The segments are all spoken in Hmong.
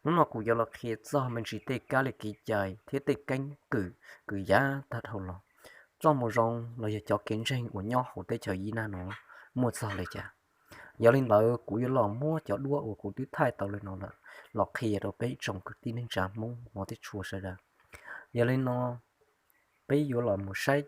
Hnub no kuv yuav los qhia txog me ntsis tej kab li kev cai thiab tej keeb kwm kwv yav tag dhau los. Txoj moo zoo los yog cov kev ntseeg uas nyob hauv teb chaws Yij Naj no muaj txog li cas. Yog li ntawd kuv yuav los muab cov duab uas kuv twb thaij tau li no lawm los qhia rau peb tsoom kwv tij neej tsa Hmoob hmov thiab tshua sawv daws. Yog li no peb yuav los mus saib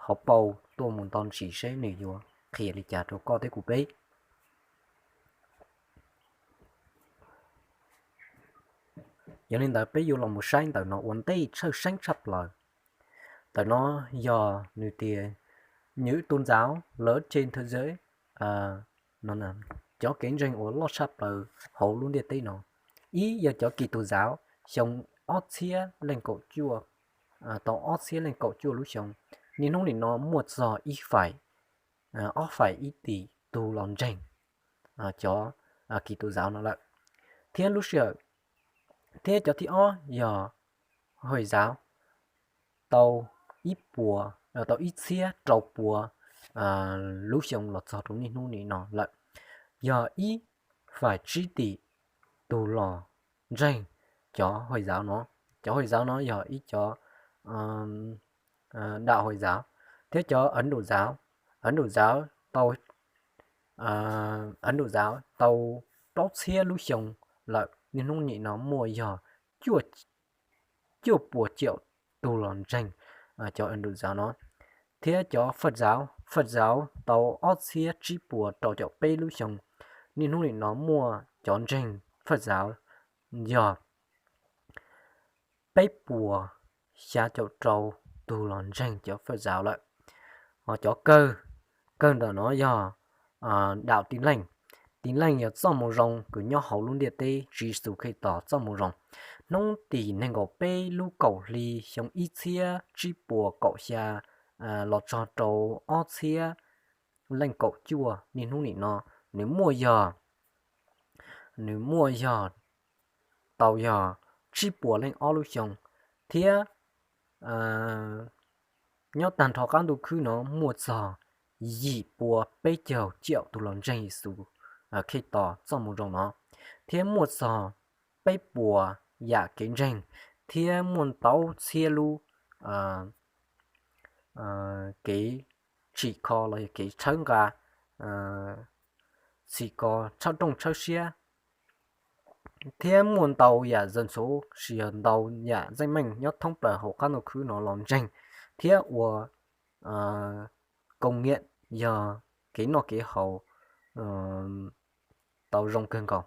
hauv paus tuaj mus nto ntsis seb nws yuav qhia li cas rau koj thiab kuv peb. Yog li ntawd peb yuav los mus saib ntawm no ua ntej tshawj xeeb tshaj plaws. Ntawm no yog nws tias những tôn giáo lớn trên thế giới, cov kev ntseeg uas loj tshaj plaws hauv lub ntiaj teb no. Ib yog cov Kis Tus Zauv, xyoo ob txhiab leej kaum cuaj, tau ob txhiab leej kaum cuaj lub xyoo, niaj hnub nim no muaj txog ib faim, ob faim ib tim tug los ntseeg cov Kis Tus Zauv no lawm. Thiab lub sij hawm, thiab cov thib ob yog Hoj Zauv, tau ib puas, tau ib txhiab rau puas lub xyoo los txog rau niaj hnub nim no lawm, yog ib faim tsib tim tug los ntseeg cov Hoj Zauv no. Cov Hoj Zauv no yog ib cov đạo Hồi giáo, thiab cov Ấn Độ giáo. Ấn Độ giáo tau, Ấn Độ giáo tau plaub txhiab lub xyoo lawm, niaj hnub nim no muaj yog cuaj puas caum tug los ntseeg cov Ấn Độ giáo no. Thiab cov Phật giáo, Phật giáo tau ob txhiab tsib puas rau caum peb lub xyoo, niaj hnub nim no muaj cov ntseeg Phật giáo yog peb puas xya caum rau tug los ntseeg cov Phật giáo lawm. Ho cov kawg, kawg ntawm no yog đạo Tin Lành. Tin Lành yog txoj moo zoo kws nyob hauv lub ntiaj teb, Tswv Yexus Khetos txoj moo zoo. Hnub tim nees nkaum peb lub kaum hli xyoo ib txhiab tsib puas kaum xya los txog rau ob txhiab leej kaum cuaj niaj hnub nim no, nws muaj yog, nws muaj yog tau yog tsib puas leej ob lub xyoo, thiab nyob tag nrho qab ntuj khwb no muaj txog yim puas peb caug caum tug los ntseeg Yexus Khetos txoj moo zoo no, thiab muaj txog peb puas yam kev ntseeg, thiab muaj ntau txhiab lub kev tsim kho los yog kev tshawb nqa, txhim ko tshawb rooj tshawb siab, thiab muaj ntau yam dân số, tsis yog ntau yam zeej meej nyob thoob plaws hauv qab ntuj khwb no los ntseeg thiab ua công nhận yog kev noj kev haus tau zoo kawg nkaus.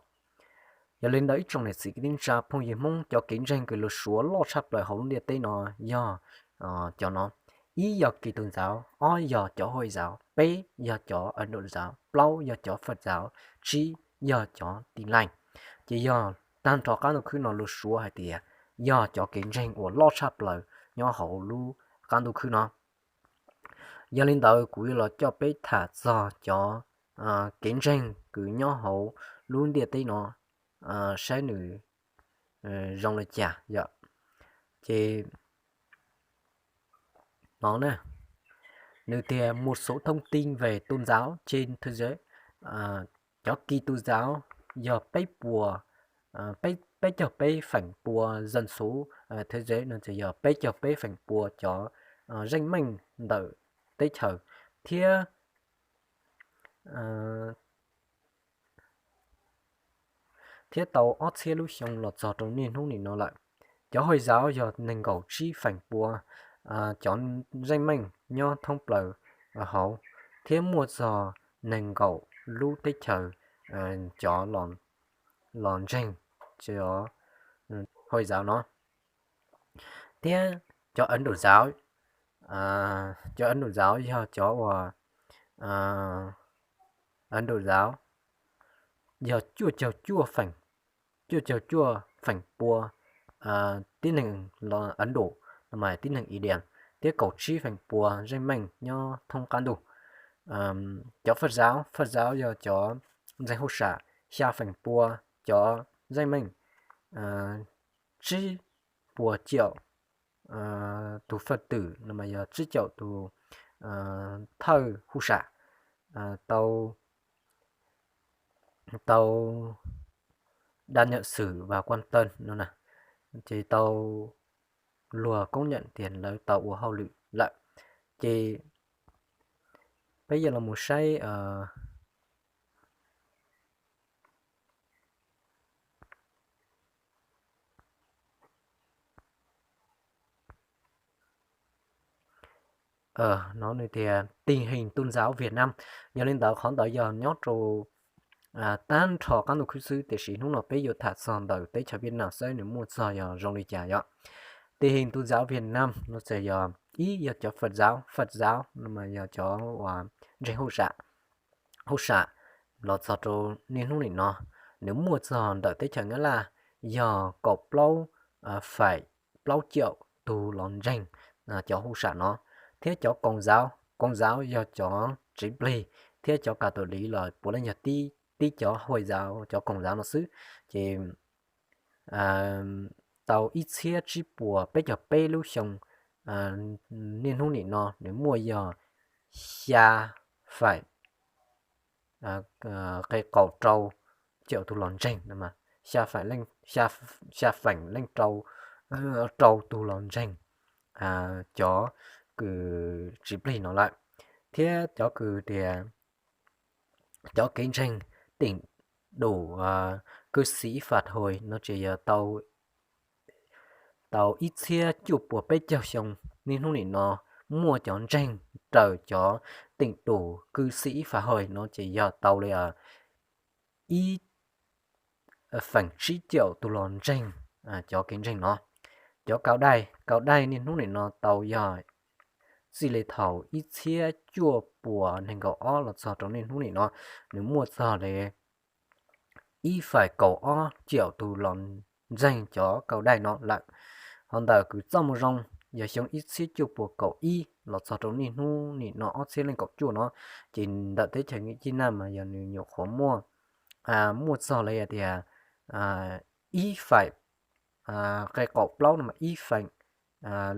Yog li ntawd ib tsoom niam txiv kwv tij neej tsa phooj ywg Hmoob, cov kev ntseeg kws lug suav loj tshaj plaws hauv lub ntiaj teb no yog cov no. Ib yog Kis Tus Zauv, ob yog cov Hoj Zauv, peb yog cov Ấn Độ giáo, plaub yog cov Phật giáo, tsib yog cov Tin Lành. Ces yog tag nrho qab ntuj khwb no lug suav hais tias yog cov kev ntseeg uas loj tshaj plaws nyob hauv lub qab ntuj khwb no. Yog li ntawd kuv yuav los coj peb tham txog cov kev ntseeg kws nyob hauv lub ntiaj teb no saib nws zoo li cas yom. Ces no na, nws tias một số thông tin về tôn giáo trên thế giới. Cov Kis Tus Zauv yog peb puas, peb caug peb feem pua dân số thế giới no ces yog peb caug peb feem pua cov zeej meej ntawm teb chaws, thiab thiab tau ob txhiab lub xyoo los txog rau niaj hnub nim no lawm. Cov Hoj Zauv yog nees nkaum tsib feem pua cov zeej meej nyob thoob plaws hauv, thiab muaj txog nees nkaum lub teb chaws cov los ntseeg cov Hoj Zauv no. Thiab cov Ấn Độ giáo, cov Ấn Độ giáo yog cov uas Ấn Độ giáo yog cuaj caug cuaj feem, cuaj caug cuaj feem pua tib neeg Ấn Độ, no mas tib neeg India, thiab kaum tsib feem pua zeej meej nyob thoob qab ntuj. Cov Phật giáo, Phật giáo yog cov ntseeg Huv Sam, xya feem pua cov zeej meej, tsib puas caum tus Phật tử, no mas yog tsib caum tus thawj Huv Sam tau, tau đa nhận xử và quan tâm no na, ces tau luag koob nyam tias lawv tau ua hauj lwm lawm. Ces peb yuav los mus saib no nws tias tình hình tôn giáo Việt Nam. Yog li ntawd qhov ntawd yog nyob rau tag nrho qab ntuj khwb xwb, tiam sis hnub no peb yuav tham txog ntawm teb chaws Vietnam saib nws muaj txog yog zoo li cas yom. Tình hình tôn giáo Việt Nam no ces yog ib yog cov Phật giáo, Phật giáo no mas yog cov uas ntseeg hauj sam, hauj sam los txog rau niaj hnub nim no, nws muaj txog ntawm teb chaws Nyab Laj yog kaum plaub faim plaub caum tus los ntseeg cov hauj sam no, thiab cov Công giáo, Công giáo yog cov txiv plig, thiab cov Catholic los puav leej yog tib cov Hồi giáo, cov Công giáo no xwb. Ces tau ib txhiab tsib puas peb caug peb lub xyoo, niaj hnub nim no nws muaj yog xya faim qe kaum rau caum tus los ntseeg, xya feem leej rau, rau tus los ntseeg cov kws txiv plig no lawm, thiab cov kws tias cov kev ntseeg tỉnh đủ cư sĩ phạt hồi no ces yog tau ib txhiab cuaj puas peb caug xyoo, niaj hnub nim no muaj cov ntseeg raws cov tỉnh đủ cư sĩ phạt hồi no ces yog tau li ib feem tsib caum tus los ntseeg cov kev ntseeg no. Cov Cao đài, Cao đài niaj hnub nim no tau yog txij li thaum ib txhiab cuaj puas nees nkaum ob los txog rau niaj hnub nim no, nws muaj txog li ib faim kaum ob caum tus los ntseeg cov Cao đài no lawm. Ho ntawm kws Txoj Moo Zoo, yog xyoo ib txhiab cuaj puas kaum ib los txog rau niaj hnub nim no ob txhiab leej kaum cuaj no, ces ntawm teb chaws Vietnam mas yog nws nyuam qhuav muaj, muaj txog li tias ib faim qe kaum plaub no mas ib feem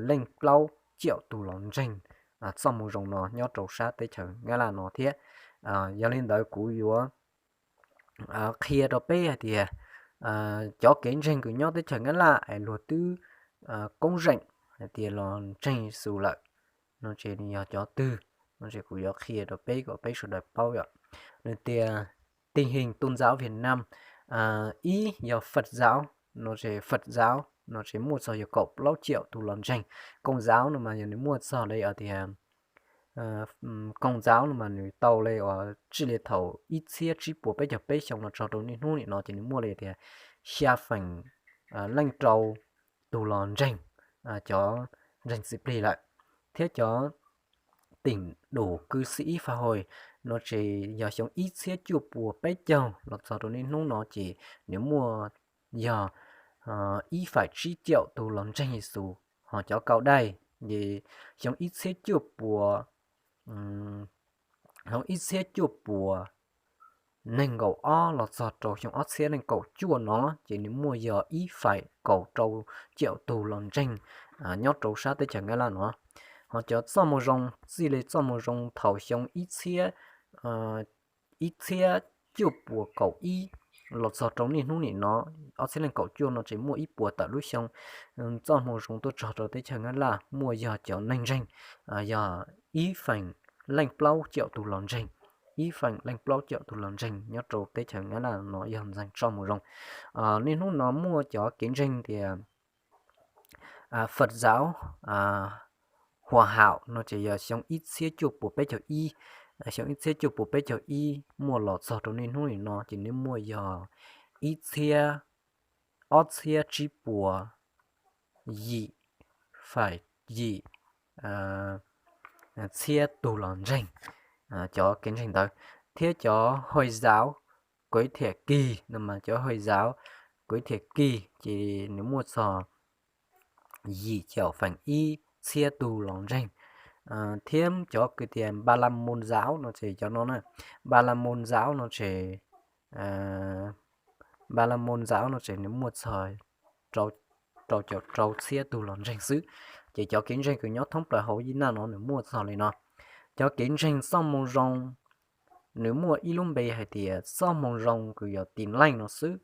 leej plaub caum tus los ntseeg Txoj Moo Zoo no nyob rau sab teb chaws Nyab Laj no thiab. Yog li ntawd kuv yuav qhia rau peb hais tias cov kev ntseeg kws nyob teb chaws Nyab Laj es luag twb koob zeem hais tias los ntseeg Yexus lawm no ces nws yog cov twg no ces kuv yuav qhia rau peb kom peb sawv daws paub yom. Nws tias tình hình tôn giáo Việt Nam, ib yog Phật giáo no ces Phật giáo no ces muaj txog yog kaum plaub caum tus los ntseeg. Công giáo no mas yog nws muaj txog li tias Công giáo no mas nws tau li uas txij li thaum ib txhiab tsib puas peb caug peb xyoo los txog rau niaj hnub nim no ces nws muaj li tias xya feem leej rau tus los ntseeg, cov ntseeg txiv plig lawm, thiab cov tỉnh đủ cư sĩ phạt hồi no ces yog xyoo ib txhiab cuaj puas peb caug los txog rau niaj hnub no ces nws muaj yog ib faim tsib caum tus los ntseeg Yexus. Ho cov Cao đài ces xyoo ib txhiab cuaj puas, xyoo ib txhiab cuaj puas nees nkaum ob los txog rau xyoo ob txhiab leej kaum cuaj no ces nws muaj yog ib faim kaum rau caum tus los ntseeg nyob rau sab teb chaws Nyab Laj no. Ho cov Txoj Moo Zoo, txij li Txoj Moo Zoo thaum xyoo ib txhiab, ib txhiab cuaj puas kaum ib los txog rau niaj hnub nim no ob txhiab leej kaum cuaj no ces muaj ib puas tawm lub xyoo Txoj Moo Zoo tuaj txog rau teb chaws Nyab Laj muaj yog cov neeg ntseeg yog ib feem leej plaub caum tus los ntseeg, ib feem leej plaub caum tus los ntseeg nyob rau teb chaws Nyab Laj no yog ntseeg Txoj Moo Zoo. Niaj hnub no muaj cov kev ntseeg tias Phật giáo Hòa Hảo no ces yog xyoo ib txhiab cuaj puas peb caug ib, xyoo ib txhiab cuaj puas peb caug ib muaj los txog rau niaj hnub nim no ces nws muaj yog ib txhiab, ob txhiab tsib puas yim faim yim txhiab tus los ntseeg cov kev ntseeg ntawd, thiab cov Hồi giáo Quế Thiện Kỳ no mas cov Hồi giáo Quế Thiện Kỳ ces nws muaj txog yim caum feem ib txhiab tus los ntseeg, thiab cov kws tias Ba La Môn giáo no ces cov no na, Ba La Môn giáo no ces, Ba La Môn giáo no ces nws muaj txog rau caum rau txhiab tus los ntseeg xwb. Ces cov kev ntseeg kws nyob thoob plaws hauv Vietnam no nws muaj txog li no. Cov kev ntseeg Txoj Moo Zoo nws muaj ib lub npe hais tias Txoj Moo Zoo kws yog Tin Lành no xwb.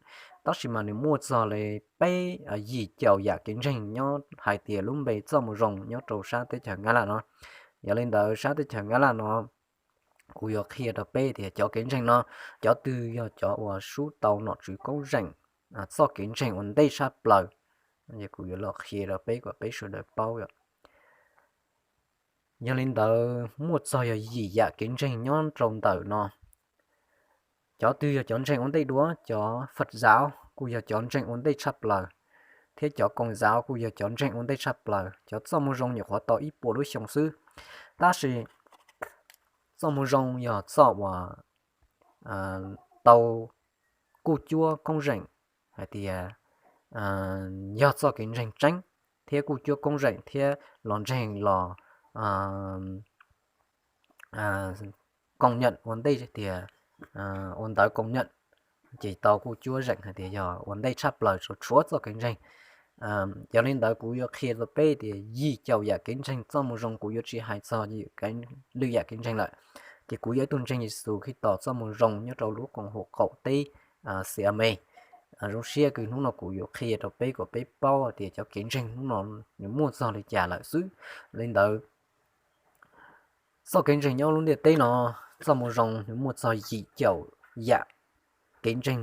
tab sis mas nws muaj txog li peb, yim caum yam kev ntseeg nyob hais tias lub npe txoj moo zoo nyob rau sab teb chaws Nyab Laj no. Yog li ntawd sab teb chaws Nyab Laj no kuv yuav qhia rau peb tias cov kev ntseeg no, cov twg yog cov uas sub tau nom tswv koob zeem txoj kev ntseeg ua ntej tshaj plaws. Kuv yuav los qhia rau peb kom peb sawv daws paub. Yog li ntawd muaj txog yog yim yam kev ntseeg nyob rau ntawm no. Cov twg yog cov ntseeg ua ntej dua? Cov Faj Zam kuj yog cov ntseeg ua ntej tshaj plaws, thiab cov Koos Zam kuj yog cov ntseeg ua ntej tshaj plaws. Cov txoj moo zoo nyuam qhuav tau ib puas lub xyoo xwb, tab sis txoj moo zoo yog txoj uas tau kuj cuab koob zeem hais tias yog txoj kev ntseeg tseeb, thiab kuj cuab koob zeem thiab los ntseeg los công nhận ua ntej tias ua ntawv công nhận, ces tau kuj cuab zeem hais tias yog ua ntej tshaj plaws rau txhua txoj kev ntseeg. Yog li ntawd kuv yuav qhia rau peb tias yim caum yam kev ntseeg txoj moo zoo, kuv yuav tsis hais txog lwm yam kev ntseeg lawm, ces kuv yog ib tug ntseeg Yexus Khetos txoj moo zoo nyob rau lub koom haum qaum teb Xia Me. Zoo siab kws hnub no kuv yuav qhia rau peb kom peb paub tias cov kev ntseeg hnub no nws muaj txog li cas lawm xwb. Li ntawd txoj kev ntseeg nyob lub ntiaj teb no, txoj moo zoo nws muaj txog yim caum yam kev ntseeg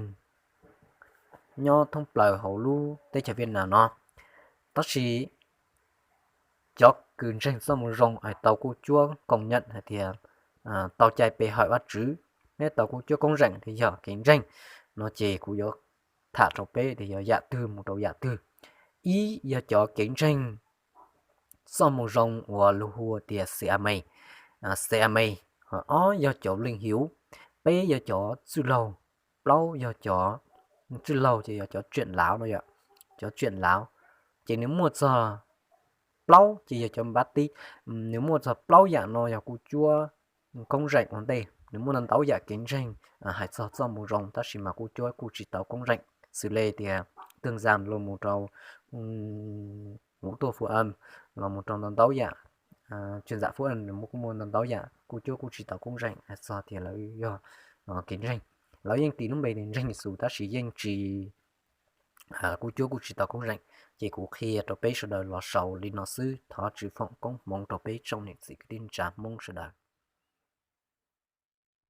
nyob thoob plaws hauv lub teb chaws Viaj Nam no. Tab sis cov kws ntseeg txoj moo zoo es tau kuj cuab công nhận hais tias tau cai pe hawm Vajtswv, neb tau kuj cuab koob zeem tias yog kev ntseeg no, ces kuv yuav tham rau peb tias yog yam twg mus rau yam twg. Ib yog cov kev ntseeg txoj moo zoo uas luag hu tias Xia Me, Xia Me. Ob yog cov leej hiuv, peb yog cov txwj laug, plaub yog cov txwj laug ces yog cov tseem lauv no yom, cov tseem lauv. Ces nws muaj txog plaub ces yog cov npab tib, nws muaj txog plaub yam no yog kuj cuab koob zeem ua ntej. Nws muaj ntau ntau yam kev ntseeg hais txog txoj moo zoo tab sis mas kuj cuab kuj tsis tau koob zeem, xws li tias tug zam los mus rau huv tuaj Fuj Am, los mus rau ntau ntau yam, tug zam Fuj Am nws kuj muaj ntau ntau yam kuj cuab kuj tsis tau koob zeem hais txog tias lawv yog kev ntseeg. Lawv yeej tis lub npe tias ntseeg Yexus tab sis yeej tsis, kuj cuab kuj tsis tau koob zeem. Ces kuv qhia rau peb sawv daws los xaus li no xwb, thov Tswv foom koob hmoov rau peb tsoom niam txiv kwv tij neej tsa Hmoob sawv daws.